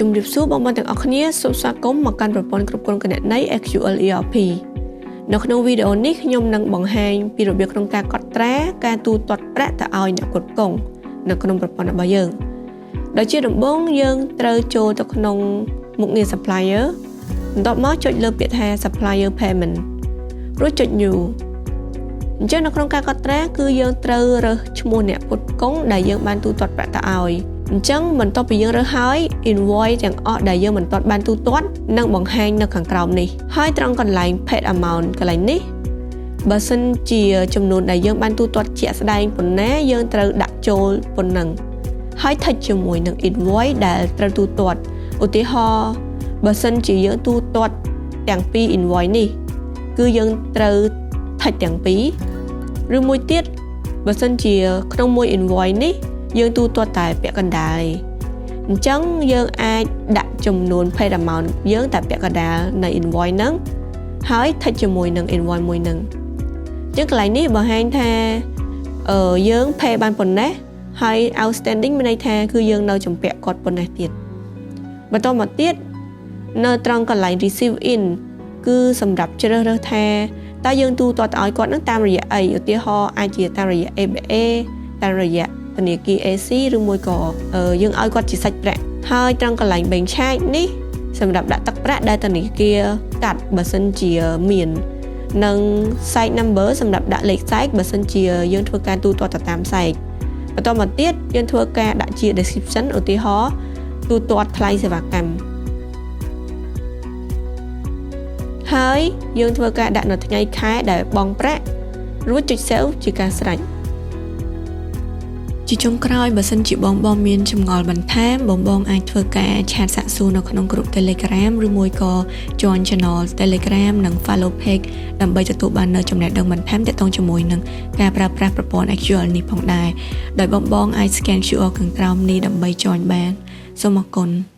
ជំរាបសួរបងប្អូនទាំងអស់គ្នាសូមស្វាគមន៍មកកាន់ប្រព័ន្ធគ្រប់គ្រងគណនេយ្យ SQL ERP នៅក្នុងវីដេអូនេះខ្ញុំនឹងបង្ហាញពីរបៀបក្នុងការកត់ត្រាការទូទាត់ប្រាក់ទៅឲ្យអ្នកផ្គត់ផ្គង់នៅក្នុងប្រព័ន្ធរបស់យើងដោយជាដំបូងយើងត្រូវចូលទៅក្នុងមុខងារ supplier បន្ទាប់មកចុចលើពាក្យថា supplier payment រួចចុច new អញ្ចឹងនៅក្នុងការកត់ត្រាគឺយើងត្រូវរើសឈ្មោះអ្នកផ្គត់ផ្គង់ដែលយើងបានទូទាត់ប្រាក់ទៅឲ្យអញ្ចឹងបន្ទាប់ពីយើងរើសហើយ invoice ទាំងអស់ដែលយើងមិនទាន់បានទូទាត់នឹងបង្ហាញនៅខាងក្រោមនេះហើយត្រង់កន្លែង paid amount កន្លែងនេះបើសិនជាចំនួនដែលយើងបានទូទាត់ជាក់ស្ដែងប៉ុណ្ណាយើងត្រូវដាក់ចូលប៉ុណ្ណឹងហើយ tick ជាមួយនឹង invoice ដែលត្រូវទូទាត់ឧទាហរណ៍បើសិនជាយើងទូទាត់ទាំងពីរ invoice នេះគឺយើងត្រូវ tick ទាំងពីរឬមួយទៀតបើសិនជាក្នុងមួយ invoice នេះយើងទូទាត់តែពាក់កណ្ដាលឯងអញ្ចឹងយើងអាចដាក់ចំនួន paid amount យើងតែពាក់កណ្ដាលនៃ invoice ហ្នឹងហើយ tick ជាមួយនឹង invoice មួយហ្នឹងអញ្ចឹងកន្លែងនេះបង្ហាញថាអឺយើង pay បានប៉ុណ្ណេះហើយ outstanding មានន័យថាគឺយើងនៅជំពាក់គាត់ប៉ុណ្ណេះទៀតបន្តមកទៀតនៅត្រង់កន្លែង receive in គឺសម្រាប់ជ្រើសរើសថាតើយើងទូទាត់ទៅឲ្យគាត់នឹងតាមរយៈអីឧទាហរណ៍អាចជាតាមរយៈ ABA តាមរយៈធនាគារ AC ឬមួយក៏យើងឲ្យគាត់ជាសាច់ប្រាក់ហើយត្រង់កន្លែង bank charge នេះសម្រាប់ដាក់ទឹកប្រាក់ដែលធនាគារកាត់បើសិនជាមាននិង site number សម្រាប់ដាក់លេខ site បើសិនជាយើងធ្វើការទូទាត់ទៅតាម site បន្តមកទៀតយើងធ្វើការដាក់ជា description ឧទាហរណ៍ទូទាត់ថ្លៃសេវាកម្មហើយយើងធ្វើការដាក់នៅថ្ងៃខែដែលបង់ប្រាក់រួចចុច save ជាការស្រេចជាចុងក្រោយបើសិនជាបងបងមានចម្ងល់បន្ថែមបងបងអាចធ្វើការ chat សាកសួរនៅក្នុងក្រុម Telegram ឬមួយក៏ join channel Telegram និង follow page ដើម្បីទទួលបាននូវចំណេះដឹងបន្ថែមទាក់ទងជាមួយនឹងការប្រើប្រាស់ប្រព័ន្ធ SQL នេះផងដែរដោយបងបងអាច scan QR ខាងក្រោមនេះដើម្បី join បានសូមអរគុណ។